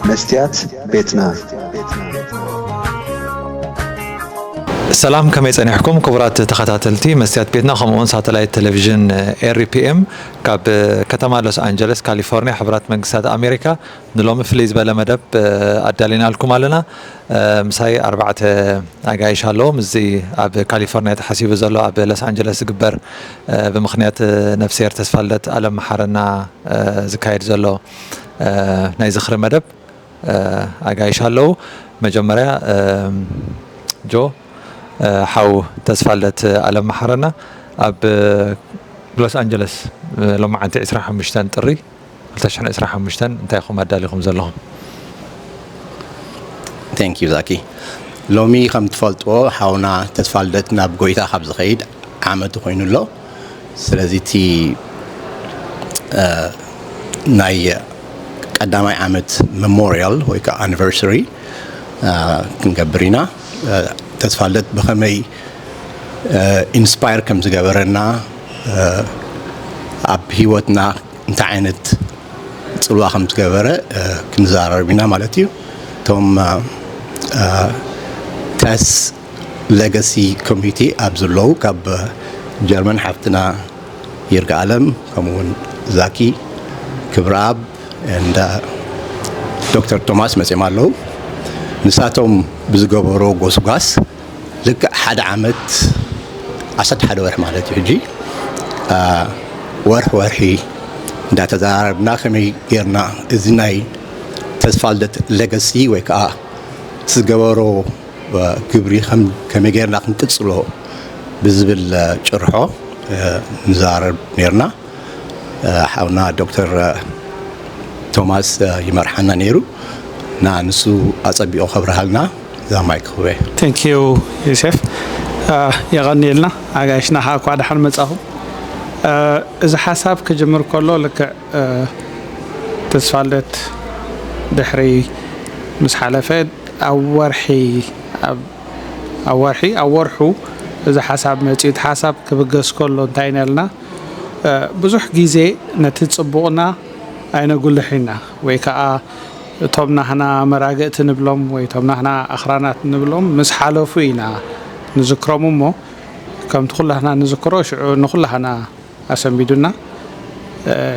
መስትያት ቤትና። ሰላም፣ ከመይ ጸኒሕኩም ክቡራት ተኸታተልቲ መስትያት ቤትና፣ ከምኡውን ሳተላይት ቴሌቪዥን ኤሪፒኤም ካብ ከተማ ሎስ ኣንጀለስ ካሊፎርኒያ፣ ሕቡራት መንግስታት ኣሜሪካ፣ ንሎሚ ፍልይ ዝበለ መደብ ኣዳሊናልኩም ኣለና። ምሳይ ኣርባዕተ ኣጋይሽ ኣለዉ። ምስዚ ኣብ ካሊፎርኒያ ተሓሲቡ ዘሎ ኣብ ሎስ ኣንጀለስ ዝግበር ብምኽንያት ነፍስሄር ተስፋልደት ኣለም መሓረና ዝካየድ ዘሎ ናይ ዝኽሪ መደብ ኣጋይሽ ኣለዉ። መጀመርያ ጆ፣ ሓው ተስፋልደት ኣለም መሓረና ኣብ ሎስ ኣንጀለስ ሎማዓንቲ ዕስራን ሓሙሽተን ጥሪ ክልተ ሽሕን ዕስራን ሓሙሽተን እንታይ ኢኹም ኣዳሊኹም ዘለኹም? Thank you ዛኪ። ሎሚ ከም ትፈልጥዎ ሓውና ተስፋልደት ናብ ጎይታ ካብ ዝኸይድ ዓመቱ ኮይኑ ኣሎ። ስለዚ እቲ ናይ ቀዳማይ ዓመት መሞርያል ወይ ከዓ ኣኒቨርሰሪ ክንገብር ኢና። ተስፋልደት ብኸመይ ኢንስፓየር ከም ዝገበረና፣ ኣብ ህይወትና እንታይ ዓይነት ፅልዋ ከም ዝገበረ ክንዛረብ ኢና ማለት እዩ። እቶም ተስ ሌጋሲ ኮሚቴ ኣብ ዘለዉ ካብ ጀርመን ሓፍትና ይርጋ ኣለም፣ ከምኡውን ዛኪ ክብረኣብ፣ ዶክተር ቶማስ መፅኦም ኣለዉ። ንሳቶም ብዝገበሮ ጎስጓስ ልክዕ ሓደ ዓመት ዓሰርተ ሓደ ወርሒ ማለት እዩ። ሕጂ ወርሒ ወርሒ እንዳተዘራረብና ከመይ ጌርና እዚ ናይ ተስፋልደት ሌጋሲ ወይ ከዓ ዝገበሮ ግብሪ ከመይ ጌርና ክንቅፅሎ ብዝብል ጭርሖ ንዛረብ ኔርና። ሓውና ዶክተር ቶማስ ይመርሓና ነይሩ እና ንሱ ኣጸቢቑ ከብርሃልና እዛ ማይክ ክህበ። Thank you ዮሴፍ። የቐንየልና። ኣጋይሽና ከዓ እኳ ደሓን መጻኹም። እዚ ሓሳብ ክጅምር ከሎ ልክዕ ተስፋልደት ድሕሪ ምስ ሓለፈ ኣብ ወርሒ ኣብ ወርሒ ኣብ ወርሑ እዚ ሓሳብ መፂኡ። እቲ ሓሳብ ክብገስ ከሎ እንታይ ኢና ኢልና ብዙሕ ግዜ ነቲ ፅቡቕና ኣይነጉልሕ ኢና ወይ ከዓ እቶም ናህና መራግእቲ ንብሎም ወይ እቶም ናህና ኣኽራናት ንብሎም ምስ ሓለፉ ኢና ንዝክሮም እሞ ከምቲ ኩላህና ንዝክሮ ሽዑ ንኩላህና ኣሰንቢዱና።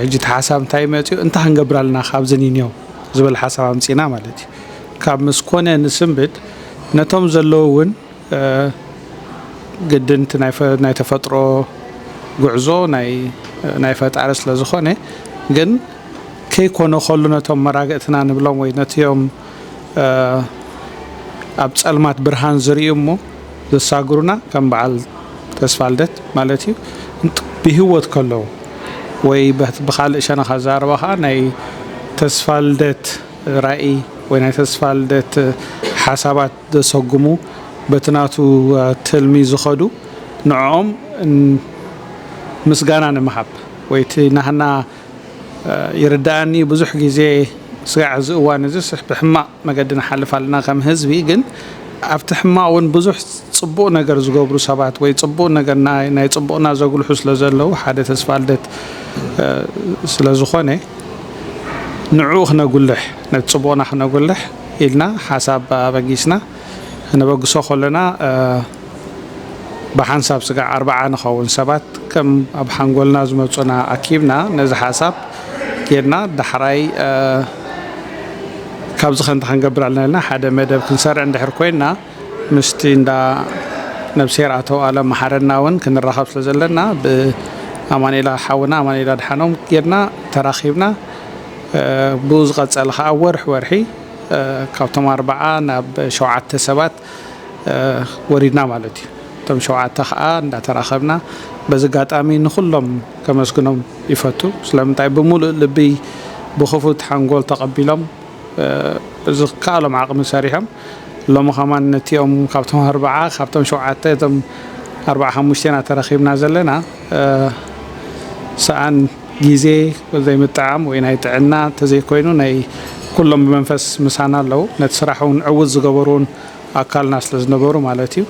ሕጂ እቲ ሓሳብ እንታይ መፅኡ እንታይ ክንገብር ኣለና ካብዚ ኒንዮ ዝብል ሓሳብ ኣምፂና ማለት እዩ። ካብ ምስ ኮነ ንስንብድ ነቶም ዘለዉ እውን ግድን እቲ ናይ ተፈጥሮ ጉዕዞ ናይ ፈጣሪ ስለ ዝኾነ ግን ከይኮነ ከሉ ነቶም መራግእትና ንብሎም ወይ ነቲኦም ኣብ ጸልማት ብርሃን ዝርእዩ እሞ ዘሳግሩና ከም በዓል ተስፋልደት ማለት እዩ ብህይወት ከለዉ ወይ ብካልእ ሸነኻ ዘረባ ከዓ ናይ ተስፋልደት ራእይ ወይ ናይ ተስፋልደት ሓሳባት ዘሰጉሙ በቲ ናቱ ትልሚ ዝኸዱ ንዕኦም ምስጋና ንምሃብ ወይ እቲ ናህና ይርዳኣኒ ብዙሕ ግዜ ስጋዕ እዚ እዋን እዚ ብሕማቕ መገዲ ንሓልፍ ኣለና ከም ህዝቢ ግን ኣብቲ ሕማቕ እውን ብዙሕ ፅቡቕ ነገር ዝገብሩ ሰባት ወይ ፅቡቕ ነገር ናይ ፅቡቕና ዘጉልሑ ስለ ዘለዉ ሓደ ተስፋ ልደት ስለ ዝኾነ ንዕኡ ክነጉልሕ ነቲ ፅቡቕና ክነጉልሕ ኢልና ሓሳብ ኣበጊስና ክነበግሶ ከለና ብሓንሳብ ስጋዕ ኣርባዓ ንኸውን ሰባት ከም ኣብ ሓንጎልና ዝመፁና ኣኪብና ነዚ ሓሳብ ጌርና ዳሕራይ ካብዚ ከንታ ክንገብር ኣለና ኢልና ሓደ መደብ ክንሰርዕ እንድሕር ኮይንና ምስቲ እንዳ ነብስሄር ኣቶ ኣለም መሓረና እውን ክንራኸብ ስለ ዘለና ብኣማኑኤላ ሓውና ኣማኑኤላ ድሓኖም ጌርና ተራኺብና ብኡ ዝቐፀለ ከዓ ወርሒ ወርሒ ካብቶም ኣርባዓ ናብ ሸውዓተ ሰባት ወሪድና ማለት እዩ። እቶም ሸውዓተ ከዓ እንዳተራኸብና በዚ ኣጋጣሚ ንኩሎም ከመስግኖም ይፈቱ። ስለምንታይ ብሙሉእ ልቢ ብክፉት ሓንጎል ተቐቢሎም ዝከኣሎም ዓቕሚ ሰሪሖም ሎሚ ከማን ነቲኦም ካብቶም ኣርባዓ ካብቶም ሸውዓተ እቶም ኣርባዓ ሓሙሽተ ኢና ተረኺብና ዘለና ሰኣን ግዜ ዘይምጥዓም ወይ ናይ ጥዕና እንተዘይኮይኑ ናይ ኩሎም ብመንፈስ ምሳና ኣለዉ ነቲ ስራሕ እውን ዕውት ዝገበሩ እውን ኣካልና ስለ ዝነበሩ ማለት እዩ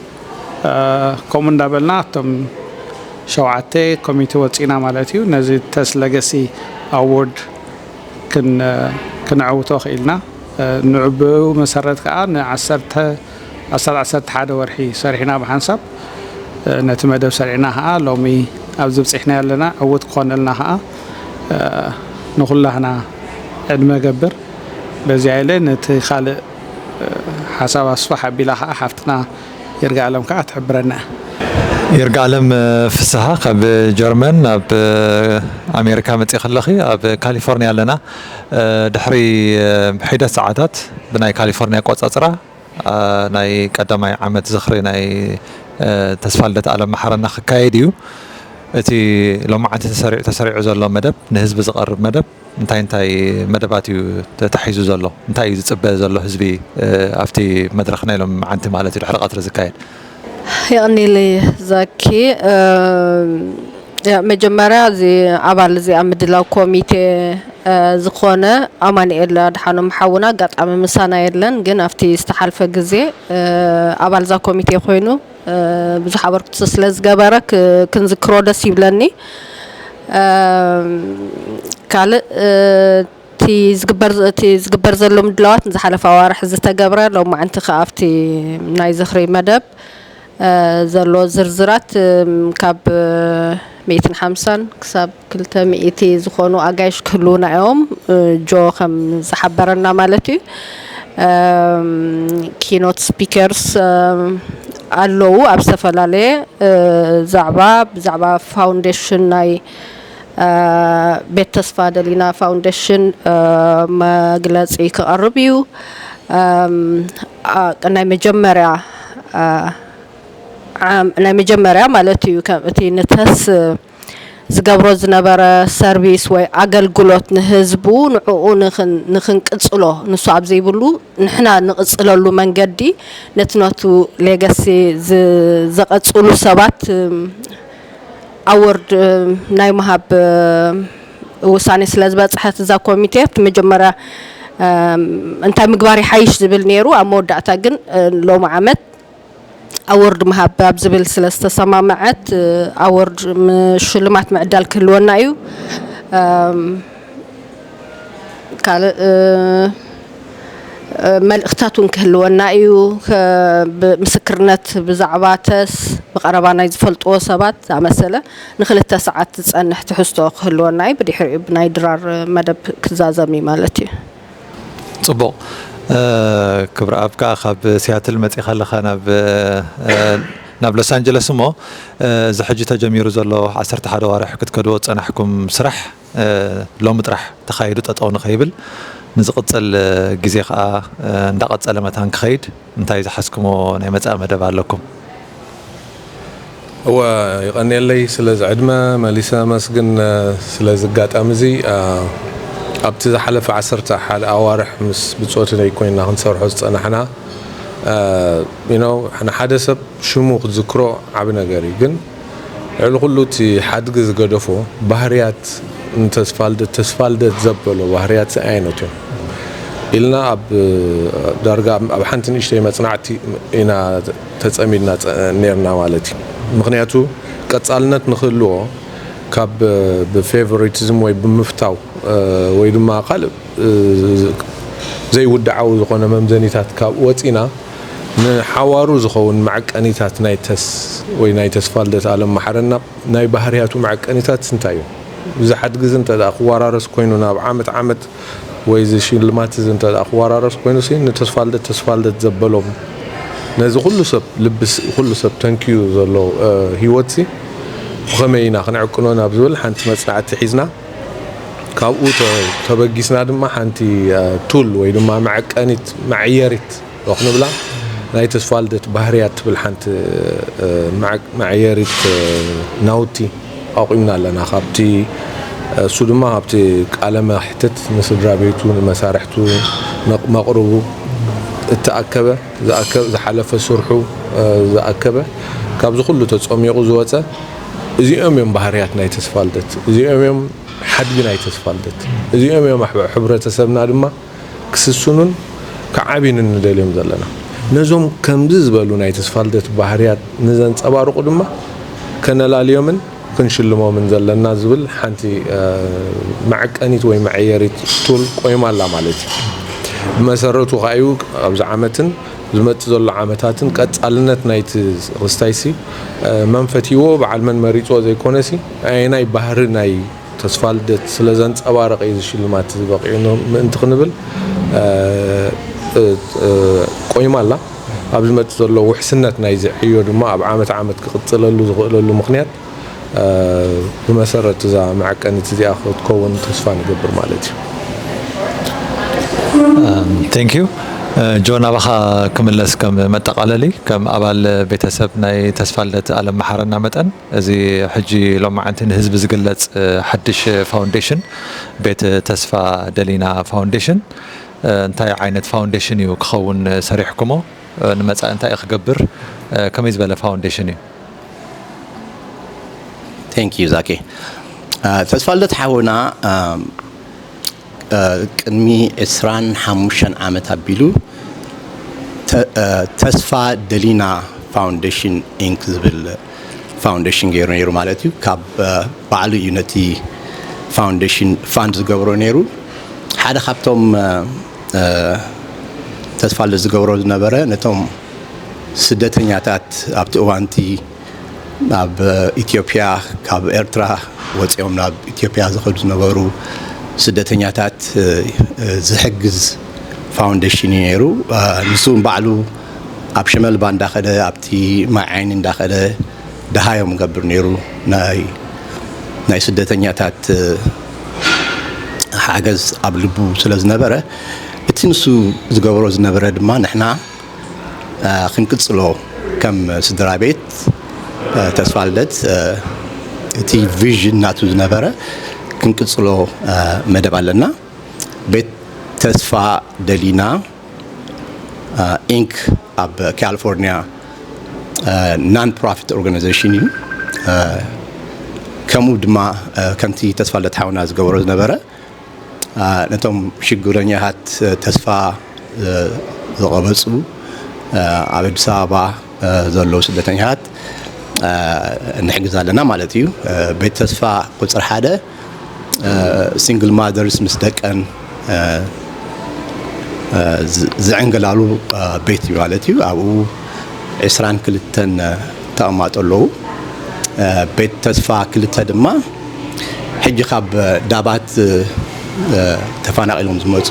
ከምኡ እንዳበልና እቶም ሸውዓተ ኮሚቴ ወፂና ማለት እዩ ነዚ ተስ ለገሲ ኣዎርድ ክነዕውቶ ክኢልና ንዑ ብኡ መሰረት ከዓ ንዓሰርተ ኣስታት ዓሰርተ ሓደ ወርሒ ሰሪሕና ብሓንሳብ ነቲ መደብ ሰሪዕና ከዓ ሎሚ ኣብዚ ብፂሕና ኣለና። ዕውት ክኾነልና ከዓ ንኩላህና ዕድመ ገብር። በዚኣ ኢለ ነቲ ካልእ ሓሳብ ኣስፋሕ ኣቢላ ከዓ ሓፍትና ይርጋኣለም ከዓ ትሕብረና። ይርጋለም ፍስሃ ካብ ጀርመን ናብ ኣሜሪካ መፅእ ከለኺ ኣብ ካሊፎርኒያ ኣለና። ድሕሪ ሒደት ሰዓታት ብናይ ካሊፎርኒያ ኣቆፃፅራ ናይ ቀዳማይ ዓመት ዝኽሪ ናይ ተስፋ ልደት ኣለም መሓረና ክካየድ እዩ። እቲ ሎማዓንቲ ተሰሪዑ ተሰሪዑ ዘሎ መደብ፣ ንህዝቢ ዝቐርብ መደብ እንታይ እንታይ መደባት እዩ ተታሒዙ ዘሎ? እንታይ እዩ ዝፅበ ዘሎ ህዝቢ ኣብቲ መድረኽ ናይ ሎም መዓንቲ ማለት እዩ ድሕሪ ቀትሪ ዝካየድ? የቕኒለይ ዛኪ። መጀመርያ እዚ ኣባል እዚ ኣብ ምድላው ኮሚቴ ዝኾነ ኣማንኤል ኣድሓኖም ሓውና ኣጋጣሚ ምሳና የለን፣ ግን ኣብቲ ዝተሓልፈ ግዜ ኣባል እዛ ኮሚቴ ኮይኑ ብዙሕ ኣበርክቶ ስለ ዝገበረ ክንዝክሮ ደስ ይብለኒ። ካልእ እቲ ዝግበር ዘሎ ምድላዋት ንዝሓለፈ ኣዋርሕ ዝተገብረ ሎማዓንቲ ከዓ ኣብቲ ናይ ዝኽሪ መደብ ዘሎ ዝርዝራት ካብ ሚእትን ሓምሳን ክሳብ ክልተ ሚእቲ ዝኾኑ ኣጋይሽ ክህልውና እዮም። ጆ ከም ዝሓበረና ማለት እዩ። ኪኖት ስፒከርስ ኣለዉ ኣብ ዝተፈላለየ ዛዕባ ብዛዕባ ፋውንዴሽን ናይ ቤት ተስፋ ደሊና ፋውንዴሽን መግለፂ ክቐርብ እዩ። ናይ መጀመርያ ናይ መጀመርያ ማለት እዩ እቲ ንተስ ዝገብሮ ዝነበረ ሰርቪስ ወይ ኣገልግሎት ንህዝቡ ንዕኡ ንክንቅፅሎ ንሱ ኣብ ዘይብሉ ንሕና ንቕፅለሉ መንገዲ ነቲ ነቱ ሌገሲ ዘቐፅሉ ሰባት ኣወርድ ናይ ምሃብ ውሳኔ ስለ ዝበፅሐት እዛ ኮሚቴ እቲ መጀመርያ እንታይ ምግባር ይሓይሽ ዝብል ነይሩ። ኣብ መወዳእታ ግን ሎሚ ዓመት ኣወርድ ምሃብ ኣብ ዝብል ስለ ዝተሰማመዐት ኣወርድ ሽልማት ምዕዳል ክህልወና እዩ። ካልእ መልእኽታት እውን ክህልወና እዩ። ምስክርነት ብዛዕባ ተስ ብቐረባ ናይ ዝፈልጥዎ ሰባት ዝኣመሰለ ንክልተ ሰዓት ዝፀንሕ ትሕዝቶ ክህልወና እዩ። ብድሕሪኡ ብናይ ድራር መደብ ክዛዘም እዩ ማለት እዩ። ፅቡቕ። ክብረ ኣብ ከዓ ካብ ሲያትል መፂኻ ኣለኻ ናብ ናብ ሎስ ኣንጀለስ እሞ እዚ ሕጂ ተጀሚሩ ዘሎ ዓሰርተ ሓደ ዋርሕ ክትከድዎ ዝፀናሕኩም ስራሕ ሎሚ ጥራሕ ተኻይዱ ጠጠው ንኸይብል ንዝቕፅል ግዜ ከዓ እንዳቐፀለ መታን ክኸይድ እንታይ ዝሓዝኩሞ ናይ መፃኢ መደብ ኣለኩም? እወ ይቐንየለይ ስለዚ ዕድመ መሊሰ መስግን ስለዚ ኣጋጣሚ እዚ ኣብቲ ዝሓለፈ ዓሰርተ ሓደ ኣዋርሕ ምስ ብፆትነይ ኮይና ክንሰርሖ ዝፀናሕና you know ንሓደ ሰብ ሽሙ ክትዝክሮ ዓቢ ነገር እዩ ግን ልዕሊ ኩሉ እቲ ሓድጊ ዝገደፎ ባህርያት ንተስፋልደት ተስፋልደት ዘበሎ ባህርያት እዚ ኣይነቱ ኢልና ኣብ ዳርጋ ኣብ ሓንቲ ንእሽተይ መጽናዕቲ ኢና ተጸሚድና ኔርና ማለት እዩ። ምኽንያቱ ቀጻልነት ንክህልዎ ካብ ብፌቨሪቲዝም ወይ ብምፍታው ወይ ድማ ካልእ ዘይውድዓዊ ዝኾነ መምዘኒታት ካብኡ ወጺና ንሓዋሩ ዝኸውን መዐቀኒታት ናይ ተስ ወይ ናይ ተስፋልደት ኣለም መሓረና ናይ ባህርያቱ መዐቀኒታት እንታይ እዩ? እዚ ሓድጊ እዚ እንተ ክወራረስ ኮይኑ ናብ ዓመት ዓመት ወይ እዚ ሽልማት እዚ እንተ ክወራረስ ኮይኑ ሲ ንተስፋልደት ተስፋልደት ዘበሎም ነዚ ኩሉ ሰብ ልቢ ኩሉ ሰብ ተንክዩ ዘሎ ህይወት ሲ ብኸመይ ኢና ክንዕቅኖ ናብ ዝብል ሓንቲ መፅናዕቲ ሒዝና ካብኡ ተበጊስና ድማ ሓንቲ ቱል ወይ ድማ መዐቀኒት መዐየሪት ክንብላ ናይ ተስፋልደት ባህርያት ትብል ሓንቲ መዐየሪት ናውቲ ኣቑምና ኣለና። ካብቲ እሱ ድማ ካብቲ ቃለ መሕትት ንስድራ ቤቱ ንመሳርሕቱ መቕርቡ እተኣከበ ዝሓለፈ ስርሑ ዝኣከበ ካብዚ ኩሉ ተፀሚቑ ዝወፀ እዚኦም እዮም ባህርያት ናይ ተስፋልደት እዚኦም እዮም ሓድጊ ናይ ተስፋልደት እዚኦም እዮም ሕብረተሰብና ድማ ክስስኑን ክዓብዩን እንደልዮም ዘለና። ነዞም ከምዚ ዝበሉ ናይ ተስፋልደት ባህርያት ንዘንጸባርቑ ድማ ከነላልዮምን ክንሽልሞምን ዘለና ዝብል ሓንቲ መዐቀኒት ወይ መዐየሪት ቱል ቆይማ ኣላ ማለት እዩ። ብመሰረቱ ከኣዩ ኣብዚ ዓመትን ዝመጽእ ዘሎ ዓመታትን ቀጻልነት ናይቲ ክስታይሲ መን ፈትይዎ፣ በዓል መን መሪጽዎ ዘይኮነሲ፣ ኣየናይ ባህሪ ናይ ተስፋ ልደት ስለ ዘንጸባረቐ እዩ ሽልማት በቒዑ ምእንቲ ክንብል ቆይማ ኣላ። ኣብ ዝመጽእ ዘሎ ውሕስነት ናይዚ ዕዮ ድማ ኣብ ዓመት ዓመት ክቕጽለሉ ዝኽእለሉ ምኽንያት ብመሰረት እዛ መዐቀኒት እዚኣ ክትከውን ተስፋ ንገብር ማለት እዩ። Thank you. ጆን፣ ኣባኻ ክምለስ ከም መጠቓለሊ፣ ከም ኣባል ቤተሰብ ናይ ተስፋ ልደት ኣለም መሓረና መጠን፣ እዚ ሕጂ ሎማዓንቲ ንህዝቢ ዝግለጽ ሓድሽ ፋውንዴሽን፣ ቤት ተስፋ ደሊና ፋውንዴሽን እንታይ ዓይነት ፋውንዴሽን እዩ ክኸውን ሰሪሕኩሞ? ንመጻኢ እንታይ እዩ ክገብር? ከመይ ዝበለ ፋውንዴሽን እዩ? Thank you ዛኪ። ተስፋ ልደት ሓውና ቅድሚ ዕስራን ሓሙሽተን ዓመት ኣቢሉ ተስፋ ደሊና ፋውንዴሽን ኢንክ ዝብል ፋውንዴሽን ገይሩ ነይሩ ማለት እዩ። ካብ ባዕሉ እዩ ነቲ ፋውንዴሽን ፋንድ ዝገብሮ ነይሩ። ሓደ ካብቶም ተስፋ ዝገብሮ ዝነበረ ነቶም ስደተኛታት ኣብቲ እዋንቲ ኣብ ኢትዮጵያ ካብ ኤርትራ ወፂኦም ናብ ኢትዮጵያ ዝኸዱ ዝነበሩ ስደተኛታት ዝሕግዝ ፋውንዴሽን እዩ ነይሩ። ንሱ ባዕሉ ኣብ ሸመልባ እንዳኸደ ኣብቲ ማይ ዓይኒ እንዳኸደ ደሃዮም ገብር ነይሩ። ናይ ስደተኛታት ሓገዝ ኣብ ልቡ ስለ ዝነበረ እቲ ንሱ ዝገብሮ ዝነበረ ድማ ንሕና ክንቅፅሎ ከም ስድራ ቤት ተስፋ ልደት እቲ ቪዥን ናቱ ዝነበረ ክንቅፅሎ መደብ ኣለና። ቤት ተስፋ ደሊና ኢንክ ኣብ ካሊፎርኒያ non profit organization እዩ። ከምኡ ድማ ከምቲ ተስፋ ልደት ሓውና ዝገበሮ ዝነበረ ነቶም ሽግረኛታት ተስፋ ዝቐበፁ ኣብ ኣዲስ ኣበባ ዘለዉ ስደተኛታት ንሕግዝ ኣለና ማለት እዩ። ቤት ተስፋ ቁፅሪ ሓደ ሲንግል ማዘርስ ምስ ደቀን ዝዕንገላሉ ቤት እዩ ማለት እዩ። ኣብኡ ዕስራን ክልተን ተቐማጦ ኣለዉ። ቤት ተስፋ ክልተ ድማ ሕጂ ካብ ዳባት ተፈናቒሎም ዝመፁ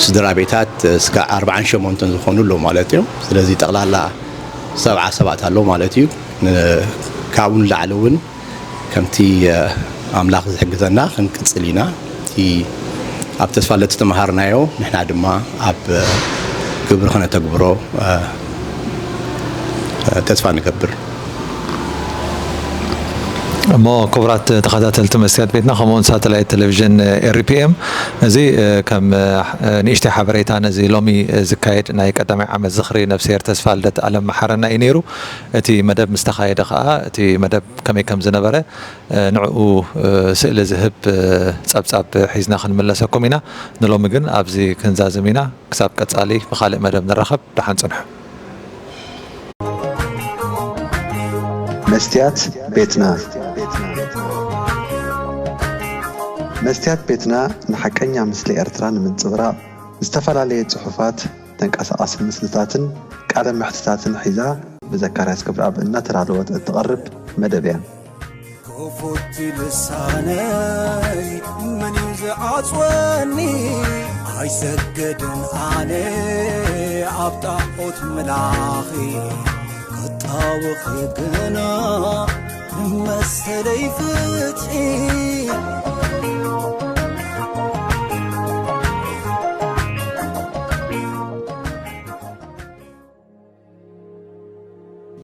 ስድራ ቤታት እስከ ኣርባዓን ሸሞንተን ዝኾኑ ኣለዉ ማለት እዮም። ስለዚ ጠቕላላ ሰብዓ ሰባት ኣለዉ ማለት እዩ። ካብኡ ንላዕሊ እውን ከምቲ ኣምላኽ ዝሕግዘና ክንቅፅል ኢና። እቲ ኣብ ተስፋ ለተማሃርናዮ ንሕና ድማ ኣብ ግብሪ ከነተግብሮ ተስፋ ንገብር። እሞ ክቡራት ተኸታተልቲ መስትያት ቤትና ከምኡውን ሳተላይት ቴሌቪዥን ኤሪፒኤም፣ እዚ ከም ንእሽተይ ሓበሬታ ነዚ ሎሚ ዝካየድ ናይ ቀዳማይ ዓመት ዝኽሪ ነፍስሄር ተስፋ ልደት ኣለም መሓረና እዩ ነይሩ። እቲ መደብ ምስ ተኻየደ ከዓ እቲ መደብ ከመይ ከም ዝነበረ ንዕኡ ስእሊ ዝህብ ፀብፃብ ሒዝና ክንምለሰኩም ኢና። ንሎሚ ግን ኣብዚ ክንዛዝም ኢና። ክሳብ ቀፃሊ ብኻልእ መደብ ንራኸብ። ደሓን ፅንሑ። መስትያት ቤትና መስትያት ቤትና ንሓቀኛ ምስሊ ኤርትራ ንምንፅብራቕ ዝተፈላለየ ፅሑፋት፣ ተንቀሳቐሲ ምስልታትን ቃለ መሕትታትን ሒዛ ብዘካርያስ ክብረኣብ እናተዳለወት እትቐርብ መደብ እያ። ክፉት ልሳነይ መን እዩ ዝዓጽወኒ? ኣይሰግድን ኣነ ኣብ ጣዖት ምላኺ ክጣወኺ ግና ንመሰለይ ፍትሒ